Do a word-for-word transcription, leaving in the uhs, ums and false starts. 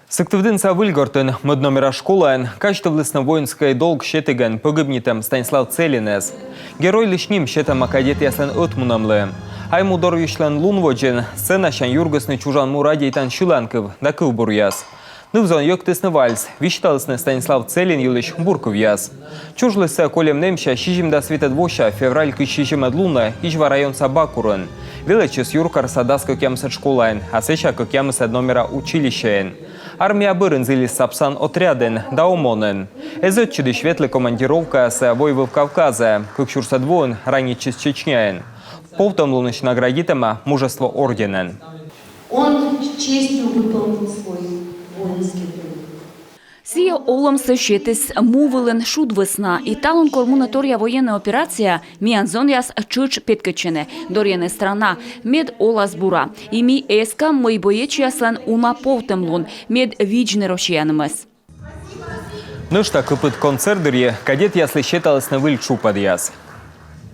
Сыктывдінса Выльгортын мӧд номера школаын казьтывлісны воинскӧй долг сетігӧн погибнитӧм Станислав Целинӧс. Геройлысь ним сетӧма кадетъяслӧн ӧтмунӧмлы. Айму дорйысьлӧн лун водзын сценасянь юргисны чужан му радейтан сьыланкыв да кывбуръяс. Ныв-зон йӧктісны вальс, висьталісны Станислав Целин йылысь бур кывъяс. Чужлісӧ кольӧм нэмся сизимдас витӧд вося февраль кызь сизимӧд лунӧ Изьва районса Бакурын. Велӧдчис юркарса дас кӧкъямысӧд школаын, а сэсся кӧкъямысӧд номера училищеын. Армия бӧрын зілис сапсан отрядын да ОМОН-ын. Эз ӧтчыдысь ветлы командировкаясӧ Войвыв Кавказӧ, кык сюрсӧд воын ранитчис Чечняын. Повтӧмлунысь наградитӧма Мужество орденӧн. Он с честью выполнил свой воинский долг. Сійӧ олӧмсӧ сетіс му вылын шуд вӧсна. И талун, кор мунӧ торъя военнӧй операцияӧ, миян зонъяс тшӧтш петкӧдчӧны, дорйӧны страна, мед олас бура. И ми эскам, мый боечьяслӧн уна повтӧмлун, мед видзны Россиянымӧс. Нӧшта кыпыд концерт дырйи кадетъяслы сеталісны выль тшупӧдъяс.